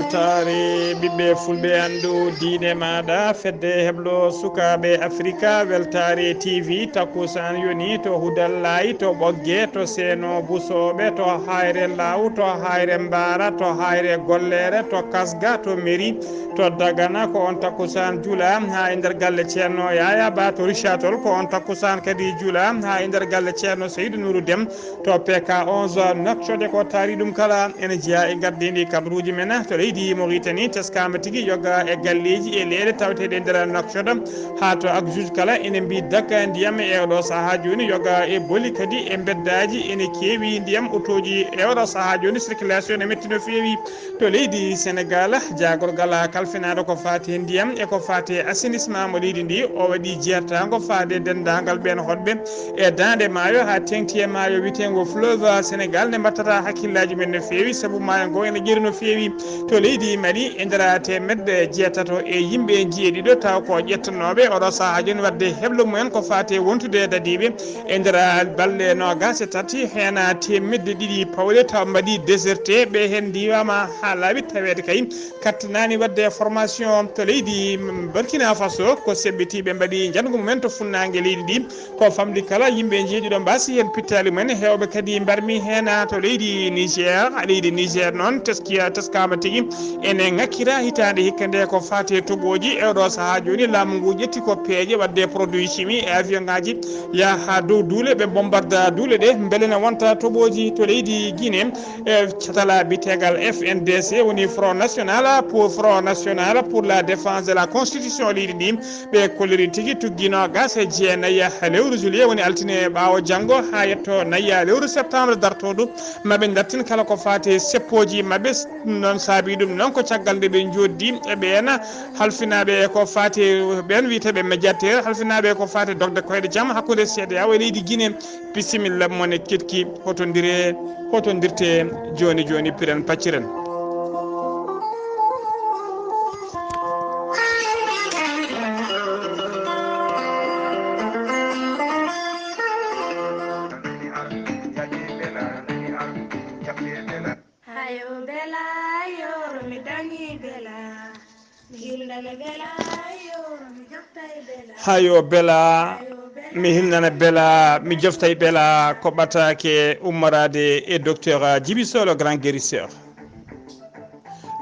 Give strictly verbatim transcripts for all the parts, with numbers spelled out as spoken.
Weltaare ɓiɓɓe fulɓe anndu diine maaɗa, fedde heblo sukaaɓe Afrika, Weltaare T V, takkusaan yoni to Hudallaayi, to Ɓogge, to Seeno Busooɓe, to Hayre Laaw, to Hayre Mbaara, to Hayre Golleere, to Kasga, to Meri, to Dagana, ko on takkusaan jula haa e nder galle Ceerno Yaaya Ba, to Richard Toll, ko on takkusaan kadi jula haa e nder galle Ceerno Seydou Nourou Dem, to P K onze. Nokcode ko taari ɗum kala ene jeyaa e ngardiindi kadruuji men to leydi Mauritanie, teskaama tigi yoga e galleeji e leeɗe taweteeɗe e nder nokcode, haa to ak juge kala ene mbi dakka ndiyam e oɗo sahaa jooni, yoga e boli kadi e mbeddaaji ene keewi ndiyam, otooji e oɗo sahaa jooni circulation ne metti no feewi. To leydi Senegal, jaagorgal kalfinaaɗo ko faati e ndiyam e ko faati e assainissement mo leydi ndi, o waɗi jeertaango faade denndaangal ɓeen hoɗɓe e daande maayo haa teeŋti e maayo wiyeteengo fleuve Senegal, nde mbattata hakkillaaji men no feewi, sabu maayo ngo ene ƴeri no feewi. To leydi Mali, e nder teemedde jeetato e yimɓe njiye ɗiɗo taw ko ƴettanooɓe oɗo sahaa jooni waɗde heblo mumen ko faati e wontude dadiiɓe e nder balɗe noogaas e tati, heen teemedde ɗiɗi pawɗe taw mbaɗi déserté, ɓe heen ndiwaama haa laaɓi, taweede kay kattanaani waɗde formation. To leydi Burkina Faso, ko seɓɓitiiɓe mbaɗi njanngu mumen to funnaange leydi ndi, ko famɗi kala yimɓe njeeɗiɗo mbaasi heen pittaali mumen, heewɓe kadi mbarmi heen. To leydi Niger, leydi Niger noon teskiya, teskaama tigi ene ŋakkira hitaande hikka nde ko faati e toɓooji. E oɗo sahaa jooni laamu ngu ƴetti ko peeje waɗde produit chimique e avion ngaji yaha haa dow duule, ɓe bombarda duule ɗe, mbele na wonta toɓooji. To leydi Guinée, e catala biyeteegal F N D C, woni Front National pour, Front National pour la Défense de la Constitution leydi ndi, ɓe kolliri tigi tuggi noogaas e jeenayi lewru juillet, woni altine ɓaawo janngo, haa yetto nayi lewru septembre dartoodu, maɓe dartin kala ko faati e seppooji maɓɓe. Noon saabi ɗum noon ko caggal nde ɓe njooɗdi e ɓeen halfinaaɓe ko faati e ɓeen wiyeteeɓe médiateur, halfinaaɓe ko faati e dogde koyɗe jam hakkunde C D A O e leydi Guinée. Bisimilla mon e keɗki, hotondire, hotondirte jooni jooni, piren pacciren. Hayo bela, yoro mi dangi bela. Mi hildana bela, yoro mi joftay bela. Hayo bela, mi hildana bela, mi joftay bela. Ko ɓataake ummoraade e docteur Djibi Sow, le grand guérisseur.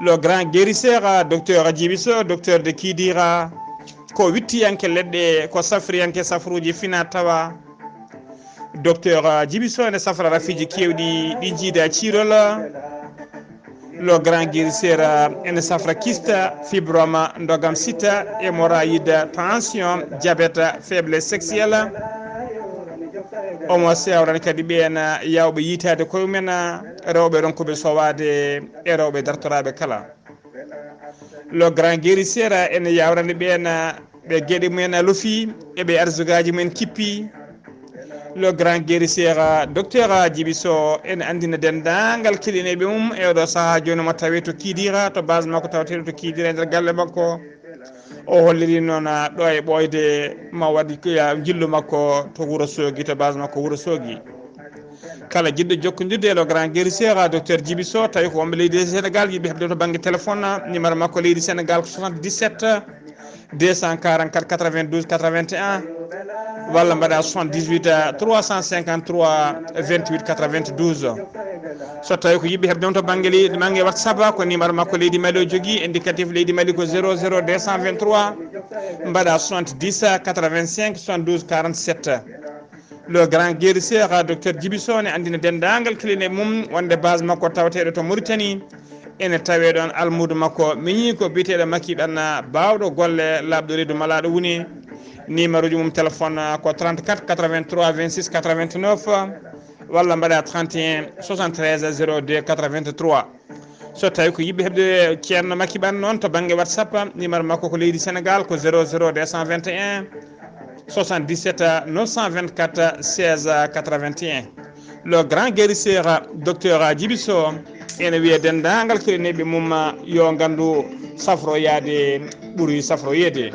Le grand guérisseur, docteur Djibi Sow, docteur de Kidira. Ko wittiyanke leɗɗe, ko safriyanke safruuji fina tawa. Docteur Djibi Sow ene safra rafiiji keewɗi ɗi jiida ciirol. Le grand guérisseur ene safra kyste, fibrome, ndogam sita, hémorroïde, tension, diabète, faiblesse sexuelle. Omo sewran kadi ɓeen yawɓe yiitaade koye mumen, rewɓe ronkuɓe sowaade e rewɓe dartoraaɓe kala. Le grand guérisseur ene yawrani ɓeen ɓe geɗe mumen a lofi, e ɓe arsugaji mumen kippi. Le grand guérisseur, docteur Djibi Sow, ene anndina denndaangal keɗineeɓe mum e oɗo sahaa jooni mo tawi to Kidira, to base makko tawateeɗo to Kidira e nder galle makko. O holliri noon, ah, ɗo e ɓooyde ma waɗi ko ya jillu makko to Wuro Soogi, to base makko Wuro Soogi. Kala jiɗɗo jokkondirde e le grand guérisseur, ah, docteur Djibi Sow, tawi ko wonɓe leydi Sénégal, yiɗɓe heɓde to bannge téléphone, ah, numéro makko leydi Sénégal ko soixante-dix-sept, deux cent quarante-quatre, quatre-vingt-douze, quatre-vingt-un, walla mbaɗa soixante-dix-huit, trois cent cinquante-trois, vingt-huit, quatre-vingt-douze. So tawi ko yiɗɓe heɓde on to bannge leydi, bannge WhatsApp, ko numéro makko leydi Mali o jogii, indicatif leydi Mali ko zéro zéro deux cent vingt-trois, mbaɗa soixante-dix, quatre-vingt-cinq, soixante-douze, quarante-sept. Le grand guérisseur, docteur Djibi Sow, ne anndina denndaangal keɗineeɓe mum wonde base makko tawateeɗo to Mauritanie, ene tawee ɗoon almuudo makko miñi ko biyeteeɗo Maki Ɓanna, baawɗo golle laaɓɗo reedu malaaɗo woni. Numéro ji mum téléphone ko trente-quatre quatre-vingt-trois vingt-six quatre-vingt-neuf, walla mbaɗa trente et un soixante-treize zéro deux quatre-vingt-trois. So tawi ko yiɗɓe heɓde Ceerno Maki Ɓanna noon to bannge WhatsApp, numéro makko ko leydi Sénégal ko zéro zéro deux cent vingt et un soixante-dix-sept neuf cent vingt-quatre seize quatre-vingt-un. Le grand guérisseur, docteur Djibi Sow, ene wiya denndaangal keɗineeɓe mum yo nganndu safroyaade ɓuri safroyeede.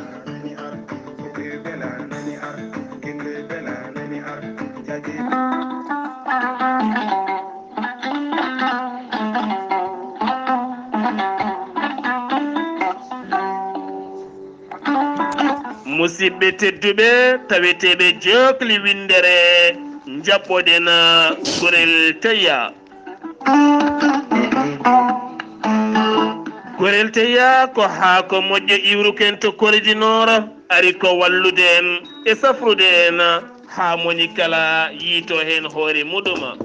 Musidɓe tedduɓe, taweteeɓe jokli winndere, njaɓɓoɗen gorel teyya. Gorel teyya ko haako moƴƴo iwruken to Kore du Nord, ari ko wallude en e safrude en haa moni kala yiito heen hoore muɗum.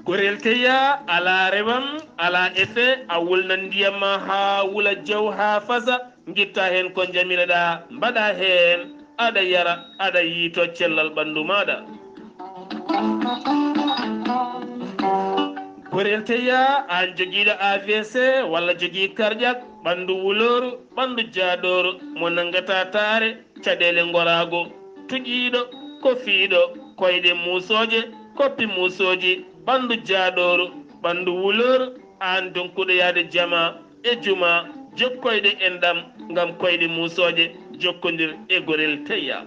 Gorel teyya alaa rewam, alaa effet, a wulnan ndiyam ma haa wula jaw haa fasa, ngitta heen ko njamireɗaa, mbaɗa heen, aɗa yara, aɗa yiito cellal ɓanndu maaɗa. Gorel teyya, aan jogiiɗo A V C walla jogii karƴak, ɓanndu wulooru, ɓanndu jaaɗooru, mo nanngata taare, caɗeele ngoraago, tuƴiiɗo, kofiiɗo, koyɗe muusooje, koppi muusooji, ɓanndu jaaɗooru, ɓanndu wulooru, aan donkuɗo yahde jama e juma, jokkoyɗe enɗam ngam koyɗe muusooje, jokkondir e gorel teyya.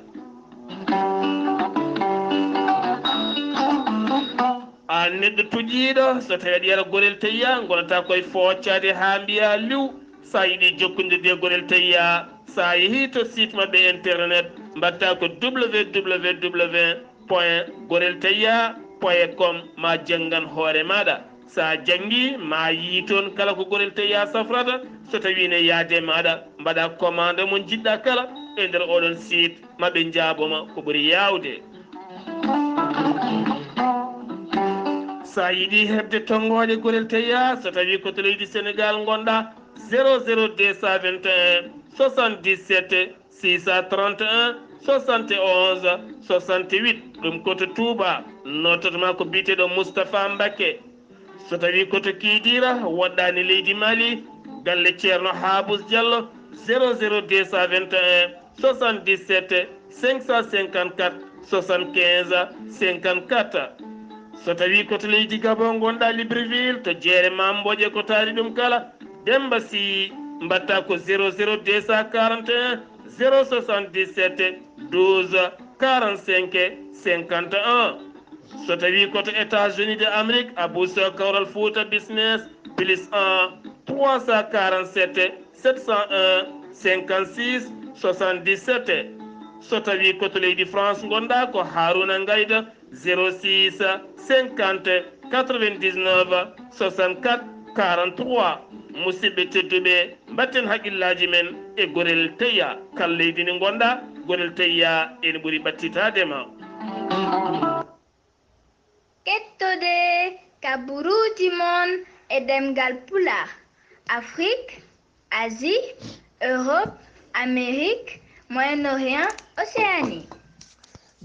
Aan neɗɗo tuƴiiɗo, so tawii aɗa yara gorel teyya, ngonata koye fooccaade haa mbiyaa liw. So a yiɗi jokkondirde e gorel teyya, so a yehii to site maɓɓe internet, mbaɗta ko www point gorel teyya point com, ma janngan hoore maaɗa. So a janngii, ma yii toon kala ko gorel teyya safrata. So tawii ne yaade maaɗa, mbaɗa commande mo njiɗɗa kala e nder oɗon site, ma ɓe njaabo ma ko ɓuri yaawde. So a yiɗi heɓde tonngooɗe gorel teyya, so tawii ko to leydi Senegaal ngonɗa, zéro zéro deux cent vingt et un soixante-dix-sept six cent trente et un soixante-onze soixante-huit, ɗum ko to Touba, noddatma ko biyeteeɗo Moustapha Mbacké. So tawii ko to Kidira, woɗɗaani leydi Mali, galle Ceerno Haabus Diallo, zéro zéro deux cent vingt et un soixante-dix-sept cinq cent cinquante-quatre soixante-quinze cinquante-quatre. So tawii ko to leydi Gabon ngonɗa, Libreville, to jeere Maam Mboje, ko taari ɗum kala, Demba Sy, mbaɗta ko zéro zéro deux cent quarante et un zéro soixante-dix-sept douze quarante-cinq cinquante et un. So tawii ko to États-Unis de Amérique, Abou Sow, Kawral Fouta Business, plus un trois cent quarante-sept sept cent un cinquante-six soixante-dix-sept. So tawii ko to leydi France ngonɗa, ko Harouna Ngaïda, zéro six cinquante quatre-vingt-dix-neuf soixante-quatre quarante-trois. Musidɓe tedduɓe, mbatten haqqillaaji men e gorel teyya. Kala leydi ndi ngonɗa, gorel teyya ene ɓuri ɓattitaade ma. Kettode kaburuuji mon e ɗemngal Pulaar, Afrik, Asie, Europe, Amérique, Moyen-Orient, Océanie.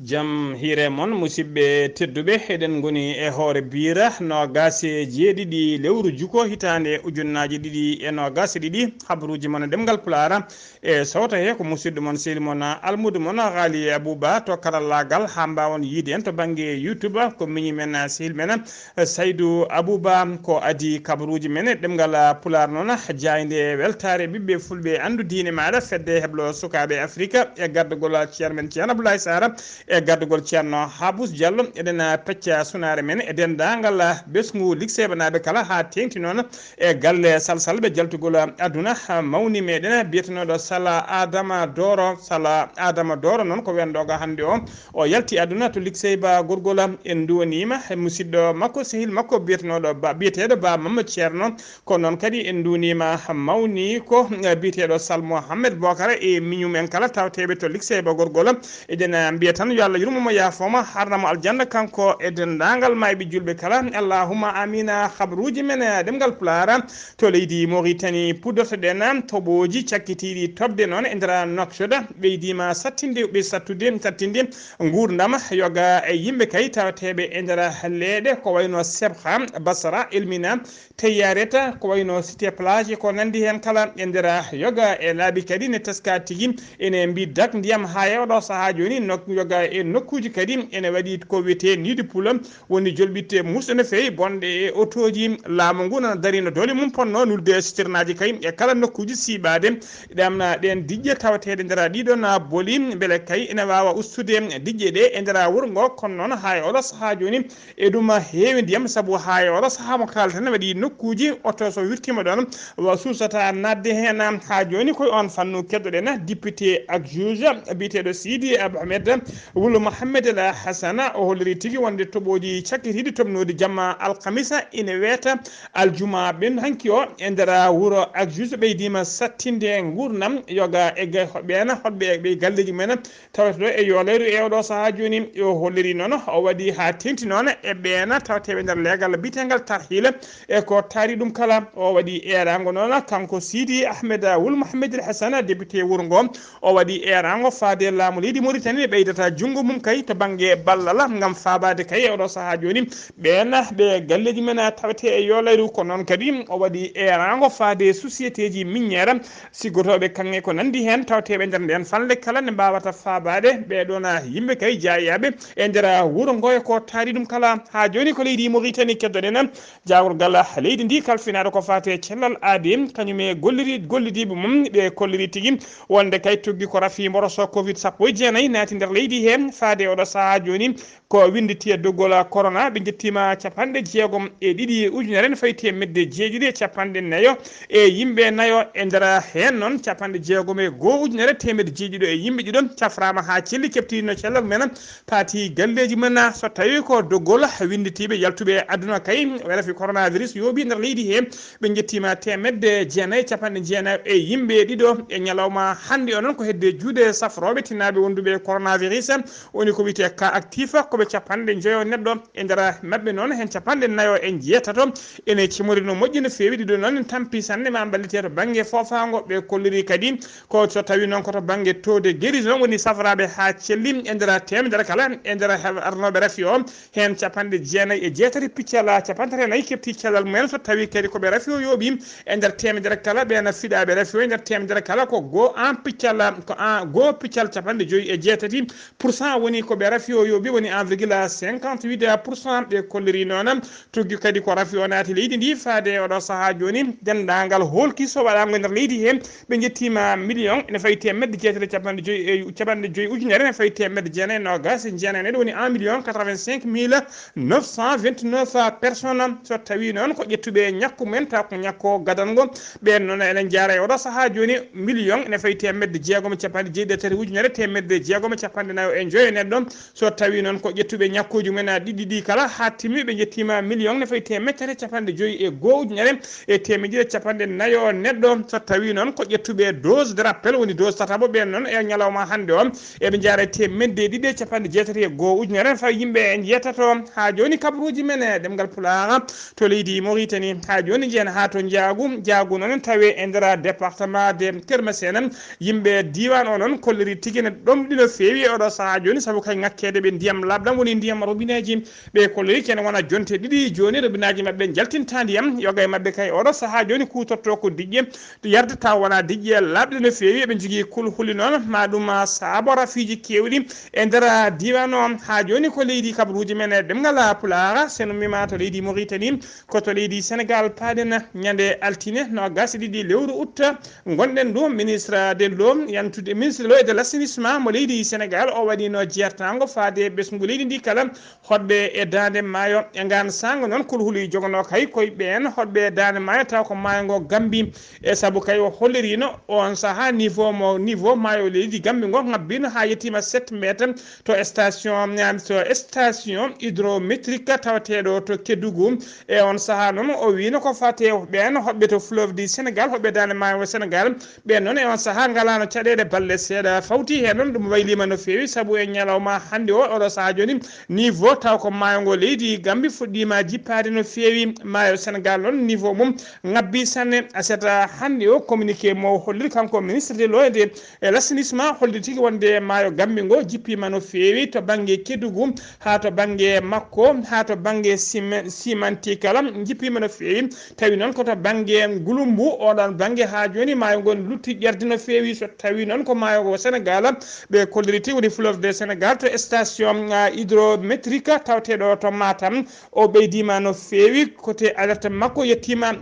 Jam hiire mon, musidɓe tedduɓe, eɗen ngoni e hoore biira noogaas e jeeɗiɗi lewru juko hitaande ujunnaaji ɗiɗi e noogaas e ɗiɗi. Habaruuji mon e ɗemngal Pulaar e sowto he ko musidɗo mon, sehil mon, almuudo mon, Ghali Abouba to karallaagal, haa mbaawon yiide en to bannge YouTube, ko miñi men, sehil men, Saydu Abouba. Ko adii kabaruuji men e ɗemngal Pulaar noon, jaaynde weltaare ɓiɓɓe fulɓe, anndu diine maaɗa, fedde heblo sukaaɓe Afirka e gardagol Ceerno men Ceerno Abdoulaye Sarr e gardagol Ceerno Habous Diallo. Eɗen pecca sunaare men e denndaangal ɓesngu Likseebanaaɓe kala, haa teeŋti noon e galle Salsalɓe jaltugol aduna mawni meɗen biyetenooɗo Sala Adama Doro. Sala Adama Doro noon ko weendoga hannde o, o yalti aduna to Likseeba Gorgol. En nduwaniima e musidɗo makko, sehil makko biyetenooɗo Ba, biyeteeɗo Ba Mamma Ceerno. Ko noon kadi en nduwaniima mawni ko, eh, biyeteeɗo Sal Mohammed Bokara e miñum en kala tawteeɓe to Likseeba Gorgol. Eɗen, eh, mbiya tan yo Allah yurmo mo, yaafo mo, harna mo aljanna kanko e denndaangal maayɓe julɓe kala. Allahumma amina. Habaruuji men, eh, ɗemngal Pulaar to leydi Mauritanie puɗɗortoɗen toɓooji cakkitiiɗi toɓde noon e nder Nouakchott ɓeydiima sattinde, ɓe sattude, sattinde nguurndam yoga e yimɓe kay tawteeɓe e nder leeɗe ko wayno Sebha, Basra, Elmina, Teyyareta, ko wayno Cité Plage, ko nanndi heen kala e nder yoga e laabi kadi ne teska tigi. Ene mbi dak ndiyam haa e oɗo sahaa jooni no yoga E nokkuuji kadi ene waɗi ko wiyetee niidi pula, woni jolɓitte muusɗe no feewi bonɗe e otooji. Laamu ngu nana darino doole mum ponno nulde siternaaji kay e kala nokkuuji siiɓaade. Ɗam ɗeen diƴƴe tawateeɗe nder ɗiɗon boli mbele kay ene waawa ustude diƴƴe ɗe e nder wuro ngo, kono noon haa e oɗo sahaa jooni e ɗum heewi ndiyam, sabu haa e oɗo sahaa mo kaalten waɗi nokkuuji oto so wirtiima ɗoon wa suusata naatde heen. Haa jooni koye oon fannu keddoɗen député ak juge biyeteeɗo Sidi Ahmed Wul Mohammed El Hassana, o holliri tigi wonde toɓooji cakkitiiɗi toɓnoodi jamma alkamisa ine weeta aljuma ɓen hanki o e nder wuro ak juge ɓeydiima sattinde nguurndam yoga e gay hoɓɓe en hoɗɓe e ɓe galleeji mumen tawata ɗo e yooleyru e oɗo sahaa jooni. O holliri noon o waɗi haa teeŋti noon e ɓeen tawteeɓe nder leegal biyeteengal tarhiila e ko taari ɗum kala. O waɗi eeraango noon kanko Sidi Ahmed Wul Mohammed El Hassana, député wuro ngo, o waɗi eeraango faade laamu leydi Mauritanie ne ɓeydata junngo mum kay to bannge ballal ngam faabaade kay e oɗo sahaa jooni ɓeen ɓe galleeji men tawetee e yooleyru. Ko noon kadi o waɗi eeraango faade sociétéji minière siggotooɓe kaŋŋe ko nanndi heen tawteeɓe nder ndeen fanle kala ne mbaawata faabaade ɓee ɗoon yimɓe kay jaayaaɓe e nder wuro ngo e ko taari ɗum kala. Haa jooni ko leydi Mauritanie keddoɗen jaagorgal leydi ndi kalfinaaɗo ko faati e cellal aadi, kañum e golliri-, gollidiiɓe mum ɓe kolliri tigi wonde kay tuggi ko rafi mboroso covid sappo e jeenayi naati nder leydi he faade oɗo sahaa jooni. Ko winnditi e doggol corona, ɓe njettiima capanɗe jeegom e ɗiɗi ujunere ne fawi teemedde jeeɗiɗi e capanɗe nayo e yimɓe nayo. E nder heen noon, capanɗe jeegom e goo ujunere teemedde jeeɗiɗo e yimɓe ɗiɗo cafraama haa celli, keɓtiino cellal mumen, paati galleeji mumen. So tawii ko doggol winnditiiɓe yaltuɓe e aduna kay, rafi coronavirus yooɓi nder leydi he, ɓe njettiima teemedde jeenayi e capanɗe jeenayi e yimɓe ɗiɗo e ñalawma hannde o. Noon ko hedde juuɗe safrooɓe tinaaɓe wonduɓe e coronavirus, woni ko wiyetee cas actif, ko ɓe capanɗe njoyo neɗɗo. E nder maɓɓe noon, heen capanɗe nayo e njeetato ene cimori no moƴƴi no feewi. Ɗiɗo noon en tampi sanne ma mballite to bannge foofaango. Ɓe kolliri kadi ko so tawii noon ko to bannge taux de guérison woni safraaɓe haa celli e nder teemedere kala e nder he-, arnooɓe rafi o, heen capanɗe jeenayi e jeetati piccala capanɗe tati e nayi keɓti cellal mumen. So tawii kadi ko ɓe rafi o yooɓi e nder teemedere kala, ɓeen fiɗaaɓe rafi o e nder teemedere kala ko goo en piccala, ko en goo piccal capanɗe joyi e jeetati pour cent woni ko ɓe rafi o yooɓi, woni un virgule cinquante-huit pour cent. Ɓe kolliri noon tuggi kadi ko rafi o naati leydi ndi faade e oɗo sahaa jooni. Denndaangal hoolki so waɗaango nder leydi he, ɓe njettiima million ene fawi teemedde jeetati e capanɗe joyi e capanɗe joyi ujunere ene fawi teemedde jeenayi e noogaas e jeenayi neɗɗo, woni un million quatre-vingt-cinq mille neuf cent vingt-neuf personnes. So tawii noon ko ƴettuɓe ñakku mumen, taw ko ñakku gadango, ɓeen noon ene njaara e oɗo sahaa jooni million ene fawi teemedde jeegom e capanɗe jeeɗiɗi e tati ujunere teemedde jeegom e capanɗe nayo e njoyo neɗɗo. So tawii noon ko ƴettuɓe ñakkuuji mumen a ɗiɗi ɗi kala haa timmi, ɓe njettiima million ne fawi teemedde tati e capanɗe joyi e goo ujunere e teemedde ɗiɗi e capanɗe nayo neɗɗo. So tawii noon ko ƴettuɓe dose de rappel, woni dose tataɓo, ɓeen noon e ñalawma hannde o eɓe njaara e teemedde ɗiɗi e capanɗe jeetati e goo ujunere ne fawi yimɓe e njeetato. Haa jooni kabaruuji men e ɗemngal Pulaar to leydi Mauritanie. Haa jooni njehen haa to Njaagu. Njaagu noon tawi e nder département de Kermesene. Yimɓe diiwaan o noon kolliri tigi ne ɗomɗi no feewi e oɗo sahaa jooni, sabu kay ŋakkeede ɓe ndiyam laaɓɗam woni ndiyam robineeji. Ɓe kolliri kene wona jonte ɗiɗi jooni robinaaji maɓɓe njaltinta ndiyam. Yoga e maɓɓe kay oɗo sahaa jooni kuutorto ko diƴƴe yarde taw wona diƴƴe laaɓɗe no feewi. Eɓe njogii kulhuli noon, ma ɗum saabo rafiiji keewɗi e nder diiwaan o. Haa jooni ko leydi kabaruuji men e ɗemngal Pulaar, so en ummiima to leydi Mauritanie, ko to leydi Senegaal paaɗen. Ñande altine noogaas e ɗiɗi lewru août ngonɗen ɗo, ministre de l'eau, yantude, ministre de l'eau et de l'assainissement mo leydi Senegaal, o waɗiino jeertaango faade ɓesngu leydi ndi kala, hoɗɓe e daande maayo. E ngaan saanga noon, kulhuli joganoo kay koye ɓeen hoɗɓe e daande maayo, taw ko maayo ngo Gambi. E sabu kay o holliriino oon sahaa niveau mo, niveau maayo leydi Gambi ngo ŋabbiino haa yettiima sept mètres to station, to station hydrométrique tawateeɗo to Kédougou. E oon sahaa noon, o wiino ko fate ɓeen hoɗɓe to fleuve du Sénégal, hoɗɓe daande maayo Sénégal, ɓeen noon e oon sahaa ngalaano caɗeele, balle seeɗa fawti heen. Noon ɗum wayliima no feewi, sabu e ñalawma hannde o, oɗo sahaa jooni, niveau taw ko maayo ngo leydi Gambi fuɗɗiima jippaade no feewi. Maayo Sénégal noon, niveau mum ŋabbi sanne. Aset hannde o, communiqué mo holliri kanko ministre de l'eau et de e l'assainissement, holli tigi wonde maayo Gambi ngo jippiima no feewi to bannge Kédougou, haa to bannge makko, haa to bannge Sime-, Simanti kala jippiima no feewi. Tawi noon ko to bannge Gouloumbou, oɗon bannge haa jooni maayo ngon lutti ƴerdi no feewi. So tawi noon ko maayo ngo Senegaal, ɓe kolliri tigi woni de Sénégal to station hydrométrique tawteeɗo to Matam. O ɓeydiima no feewi, kote alerte makko yettiima,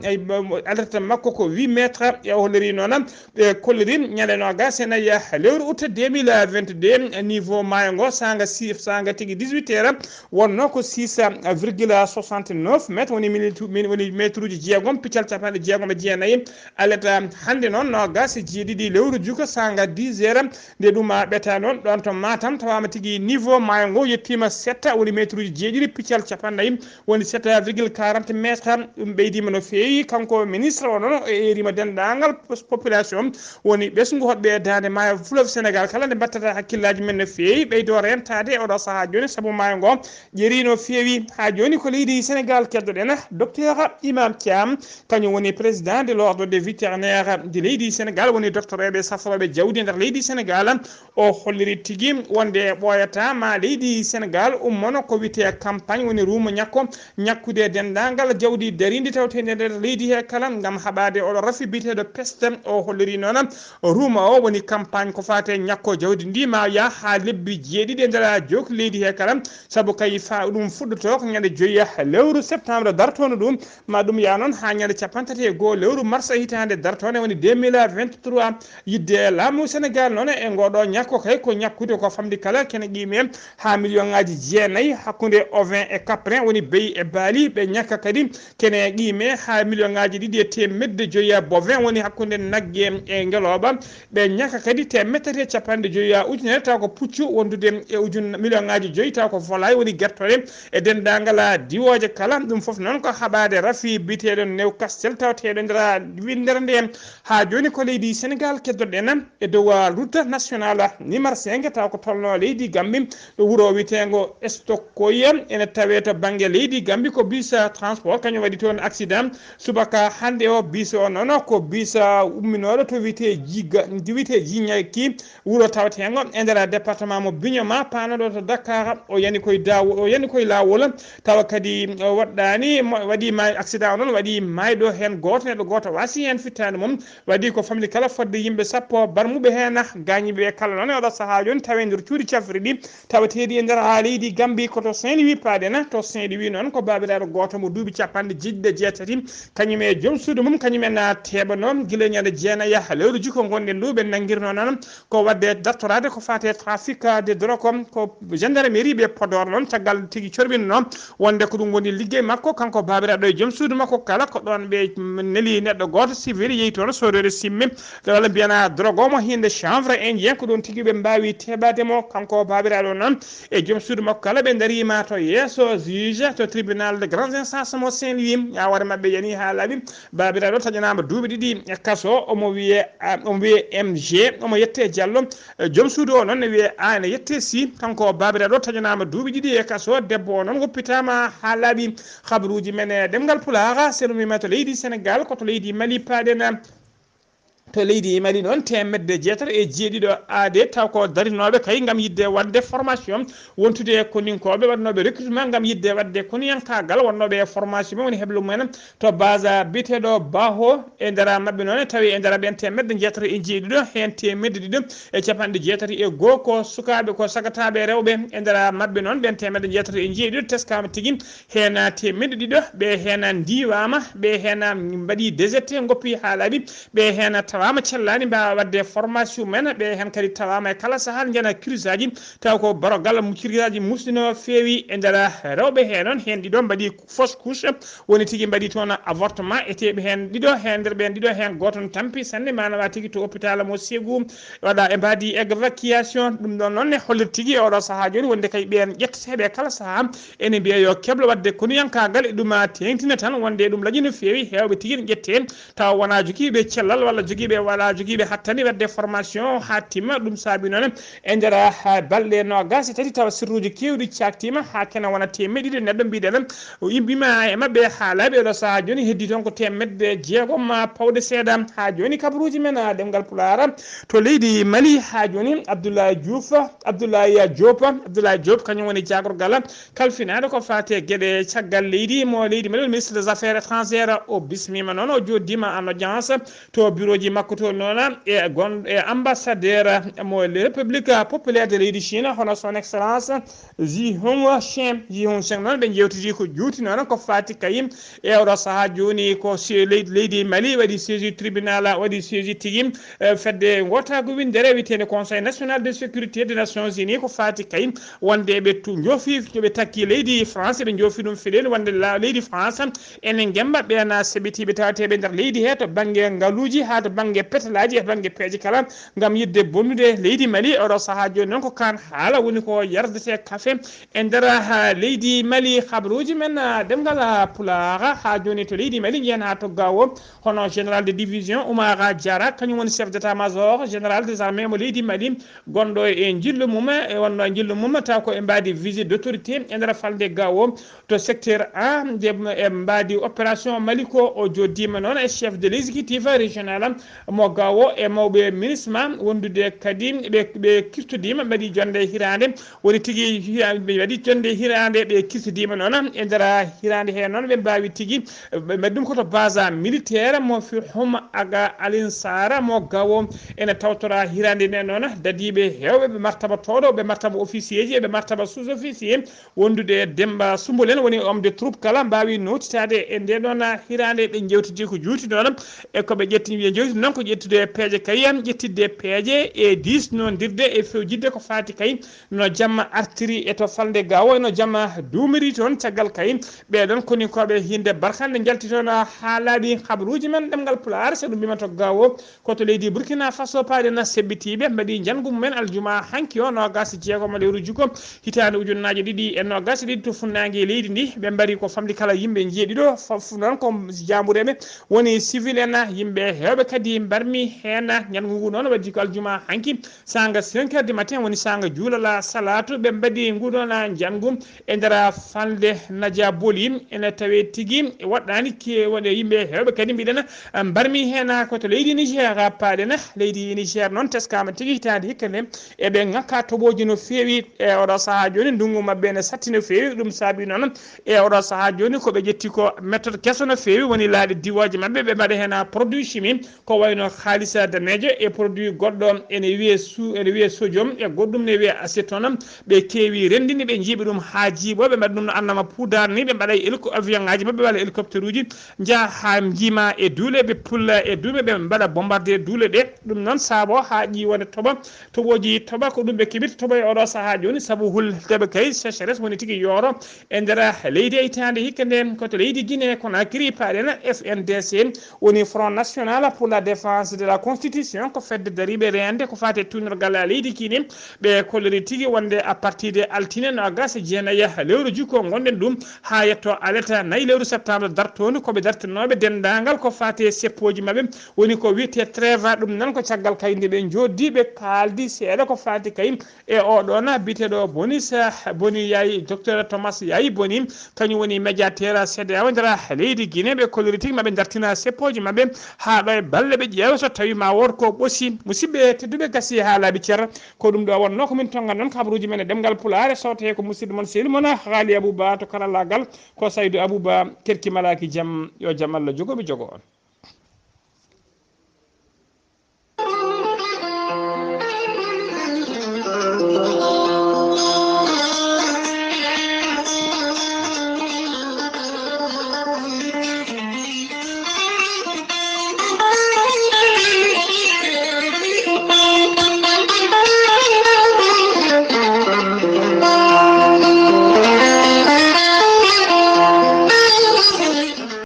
alerte makko ko huit mètres. E o holliri noon, ɓe kolliri ñande noogas e nayi lewru août deux mille vingt-deux, niveau maayo ngo saanga six, saanga tigi dix-huit heures wonno ko six virgule soixante-neuf mètres, woni minute, min woni mètre uji jeegom piccal capanɗe jeegom e jeenayi. Alerte hannde noon noogas e jeeɗiɗi lewru juka saanga dix heures, nde ɗum a ɓeta noon ɗon to Matam, tawaama tigi niveau maayo ngo yettiima sept, woni mètre uji jeeɗiɗi piccal capanɗe nayi, woni sept virgule quarante mètres. Ɗum ɓeydiima no feewi. Kanko ministre o noon o eerima denndaangal pos-, population, woni ɓesngu hoɗɓe e daande maayo fleuve Sénégal kala, nde mbattata hakkillaaji men no feewi ɓeydo rentaade e oɗo sahaa jooni, sabu maayo ngo ƴeeri no feewi. Haa jooni ko leydi Sénégal keddoɗen, docteur Imam Thiam, kañum woni président de l'ordre des vétérinaires de leydi Sénégal, woni doctoreeɓe safrooɓe jawdi nder leydi Sénégal. O holliri tigi wonde ɓooyata ma leydi Sénégal ummono ko wiyetee campagne, woni ruuma ñakko, ñakkude denndaangal jawdi dariindi tawteende nder leydi he kala, ngam haɓaade oɗo rafi biyeteeɗo peste. O holliri noon ruuma o woni campagne ko faate ñakko jawdi ndi ma yaha haa lebbi jeeɗiɗi e nder jook leydi he kala, sabu kay fa ɗum fuɗɗoto ko ñande joyi lewru septembre dartoondu ɗum, ma ɗum yaa noon haa ñande capanɗe tati e goo lewru mars hitaande dartoonde, woni deux mille vingt-trois. Yidde laamu Sénégal noon e ngooɗo ñakko kay ko ñakkude ko famɗi kala kene qiime haa million ŋaaji jeenayi hakkunde ovin e caprin, woni beyi e baali, ɓe ñakka kadi kene qiime haa million ŋaaji ɗiɗi e teemedde joyi bovin, woni hakkunde nagge e ngelooba, ɓe ñakka kadi teemedde tati e capanɗe joyi ujunere, taw ko puccu wondude e ujun million ŋaaji joyi, taw ko volaille, woni gertoɗe, e denndaangal diwooje kala. Ɗum fof noon ko haɓaade rafi biyeteeɗo Newcastle tawteeɗo nder winndere nde. Haa jooni ko leydi Sénégal keddoɗen e dow route nationale numéro cinq, taw ko tolno leydi Gambie, ɗo wuro wiyeteengo Stokoye, ene tawee to bannge leydi Gambie. Ko bus transport kañum waɗi toon accident subaka hannde o. Bus o noon ko bus umminooɗo to wiyetee Jiga, wiyetee Jiñaki, wuro taweteengo e nder département mo Bignona, paanooɗo to Dakar. O yani koye dawo-, o yani koye laawol, tawa kadi o waɗɗaani, mo-, waɗi ma-, accident o noon waɗi maayɗo heen gooto, neɗɗo gooto waasi heen fittaandu mum. Waɗi ko famɗi kala fodde yimɓe sappo barmuɓe heen gaañiiɓe kala noon e oɗo sahaa jooni tawi nder cuuɗi cafrirɗi tawateeɗi e nder haa leydi Gambie. Ko to Saint-Louis paaɗen. To Saint-Louis noon ko baabiraaɗo gooto mo duuɓi capanɗe jeeɗiɗi e jeetati, kañum e joom suudu mum, kañum en teeɓanoo gila ñande jeenayi lewru juko ngonɗen ndu. Ɓe nanngirnoo noon ko waɗde dartoraade ko faate trafic de drogue, ko gendarmerie ɓe Podor noon, caggal tigi corɓinno wonde ko ɗum woni liggey makko, kanko baabiraaɗo e joom suudu makko kala, ko ɗoon ɓe neli neɗɗo gooto civil yehi toon soodoyde simme, walla mbiyana drogue o mo hinde chanvre indien, ko ɗoon tigi ɓe mbaawi teɓaade mo, kanko baabiraaɗo noon e joom suudu makko kala. Ɓe ndariima to yeeso juge to tribunal de grande instance mo Saint-Louis. Yawere maɓɓe yani haa laaɓi. Baabiraaɗo taƴanaama duuɓi ɗiɗi e kaso, omo wiye, a, omo wiye M G, omo yette Diallo. E joom suudu o noon ne wiye A, ene yette Sy. Kanko baabiraaɗo taƴanaama duuɓi ɗiɗi e kaso, debbo o noon woppitaama haa laaɓi. Habaruuji men e ɗemngal Pulaar, so en ummiima to leydi Sénégal, ko to leydi Mali paaɗen. To leydi Mali noon, teemedde jeetati e jeeɗiɗo aade taw ko darinooɓe kay ngam yiɗde waɗde formation, wontude e koninkooɓe waɗnooɓe recrutement ngam yiɗde waɗde koniyankaagal, wonnooɓe e formation mum woni heblo mumen to base biyeteeɗo Baho. E nder maɓɓe noon, tawi e nder ɓeen teemedde jeetati e jeeɗiɗo, heen teemedde ɗiɗo e capanɗe jeetati e goo ko sukaaɓe, ko sagataaɓe rewɓe. E nder maɓɓe noon, ɓeen teemedde jeetati e jeeɗiɗo teskaama tigi, heen teemedde ɗiɗo ɓe heen ndiiwaama, ɓe heen mbaɗi déserté, ngoppi haa laaɓi, ɓe heen tawaama cellaani mbaawa waɗde formation mumen, ɓe heen kadi tawaama e kala sahaa njana kirisaaji, taw ko barogal mo kirisaaji musɗi no feewi. E nder rewɓe hee noon, heen ɗiɗo mbaɗi fausse couche, woni tigi mbaɗi toon avortement, eteeɓe heen ɗiɗo, heen nder ɓeen ɗiɗo heen gooto no tampi sanne, maanaam tigi to hôpital mo Ségou, waɗa e mbaadi évacuation. Ɗum ɗoon noon ne holliri tigi e oɗo sahaa jooni wonde kay ɓeen ƴetteteeɓe e kala sahaa ene mbiya yo keblo waɗde konuyankaagal e ɗum teeŋtina tan wonde ɗum laƴi no feewi, heewɓe tigi ne ƴettee tawa wonaa jogiiɓe cellal walla jogiiɓe, wala jogiiɓe hattani waɗde formation haa timma. Ɗum saabi noon e nder, ah, balɗe noogaas e tati tawa sirruuji keewɗi caaktiima haa kene wona teemedde ɗiɗi neɗɗo mbiɗen o imbima e maɓɓe haa laaɓi. Oɗo sahaa jooni heddii toon ko teemedde jeegom pawɗe seeɗa. Haa jooni kabaruuji men, ah, ɗemngal Pulaar to leydi Mali. Haa jooni Abdoulaye Diouf, Abdoulaye Diop, Abdoulaye Diop kañum woni jaagorgal kalfinaaɗo ko faati e geɗe caggal leydi mo leydi Mali, ministre des affaires étrangères. O bismiima noon, o jooɗdiima en audience to bureau ji makko Ko toon noon e gon e ambassadeur mo République populaire de leydi Chine, hono son excellence Ji Hong Shen. Ji Hong Shen noon ɓe njewtidi ko juuti noon ko faati kay e oɗo sahaa jooni ko si-, leydi, leydi Mali waɗi saisi tribunal, waɗi saisi tigi, eh, fedde ngootagu winndere wiyeteende Conseil National de Sécurité des Nations Unies ko faati kay wonde ɓe tu-, njoofi, ɓe takki leydi France, ɓe njoofi ɗum fedeli wonde la-, leydi France ene ngemba ɓeen sebitiiɓe tawateeɓe nder leydi he to bannge ngaluuji haa to bannge petelaaji e bannge peeje kala ngam yiɗde bonnude leydi Mali. Oɗo sahaa jooni noon ko kaan haala woni ko yardetee kafe e nder, ah, leydi Mali. Habaruuji men, ah, ɗemngal, ah, Pulaar haa jooni to leydi Mali njiyen haa to Gao, hono général de division Oumar Diarra, kañum woni chef d'état-major général des armées mo leydi Mali, gonɗo e njillu mum, e wonno e njillu mum, taw ko e mbaadi visite d'autorité e nder falnde Gao to secteur un, nde e mbaadi opération Mali ko o joddiima noon e chef de l'exécutif régional mo Gao e mawɓe MINUSMA wondude kadi ɓe, ɓe kirtodiima, mbaɗi jonnde hiraande, woni tigi hira-, ɓe mbaɗi jonnde hiraande, ɓe kirtodiima noon e nder hiraande he noon ɓe mbaawi tigi, ɓe mbaɗi ɗum ko to base militaire mo fi Hum Aga Alin Sara mo Gao ene tawtora hiraande nde noon dadiiɓe heewɓe ɓe martaba tooɗo, ɓe martaba officier ji, ɓe martaba sous-officier, wondude e Demba Sumbulen woni homme de troupe kala mbaawi nootitaade e nde ɗoon hiraande. Ɓe njewtidi ko juuti noon e ko ɓe ƴetti, ɓe njewti noon ko ƴettude e peeje kay, ƴettidde peeje e diisnondirde e fewjidde ko faati kay no jamma artiri e to falnde Gao, no jamma duumiri toon. Caggal kay ɓeɗon koni koɓe hinde barkande njalti toon haa laaɓi. Habaruuji men ɗemngal Pulaar, so ɗum mbima to Gao, ko to leydi Burkina Faso paaɗen seɓɓitiiɓe mbaɗi njanngu mumen aljuma hanki o, noogas e jeegom lewru juko, hitaande ujunnaaje ɗiɗi e noogas e ɗiɗi to funnaange leydi ndi. Ɓe mbari ko famɗi kala yimɓe njeeɗiɗo, fof noon ko jaambureeɓe woni civil en, yimɓe heewɓe kadi mbarmi heen. Njanngu ngu noon waɗi ko aljuma hanki, saanga cinq heures du matin, woni saanga juulala salaatu, ɓe mbaɗi ngu ɗoon njanngu e nder falnde Nadia Boli. Ene tawee tigi woɗɗaani ke-, woni yimɓe heewɓe kadi mbiɗen, ah, mbarmi heen ko to leydi Niger paaɗen. Leydi Niger noon teskaama tigi hitaande hikka nde eɓe ŋakka toɓooji no feewi e oɗo sahaa jooni. Ndunngu maɓɓe ene satti no feewi, ɗum saabi noon e oɗo sahaa jooni ko ɓe ƴetti ko méthode keso no feewi, woni laaɗe diwooje maɓɓe, ɓe mbaɗa heen produit chimique ko wayno haalisa daneejo e produit goɗɗo ene wiyee su-, ene wiyee sodium e goɗɗum ne wiyee acétone. Ɓe keewi renndini, ɓe njiiɓi ɗum haa jiiɓo, ɓe mbaɗi ɗum no annama poudre ni, ɓe mbaɗa e hélico-, avion ŋaaji maɓɓe walla hélicoptère uji, njaha haa njiima e duule, ɓe pulla e duule, ɓe mbaɗa bombardier duule ɗe. Ɗum noon saabo haa ƴiwonde toɓa, toɓooji toɓa, ko ɗum ɓe keɓirta toɓa e oɗo sahaa jooni, sabu huldeɓe kay sécheresse woni tigi yooro e nder leydi e hitaande hikka nde. Ko to leydi Guinée Conakry paaɗen, F N D C woni Front National pour la Défense de la Constitution, ko fedde dariiɓe reende ko faati e tuunorgal leydi Guinée. Ɓe kolliri tigi wonde à partir de altine noogas e jeenayi lewru juko ngonɗen ɗum haa yetto alete nayi lewru septembre dartoondu, ko ɓe dartinooɓe denndaangal ko faati e seppooji maɓɓe, woni ko wiyetee trêve. Ɗum noon ko caggal kay nde ɓe njooɗdi, ɓe kaaldi seeɗa ko faati kay e oɗon biteɗo Bonis, Boni Yayi, docteur Thomas Yayi Boni, kañum woni médiateur C D A O nder leydi Guinée. Ɓe kolliri tigi maɓe dartina seppooji maɓɓe haa ɗo e balle ɓe ƴeewa so tawi ma wood ko ɓosi. Musidɓe tedduɓe, gasi haa laaɓi cer. Ko ɗum ɗo wonno ko min tongan noon kabaruuji men e ɗemngal Pulaar, sowte ko musidɗo mon sehil mon Haali Abouba to karallaagal, ko Saydou Abouba, kerki malaaki jam, yo jam Allah jogo ɓe jogo on.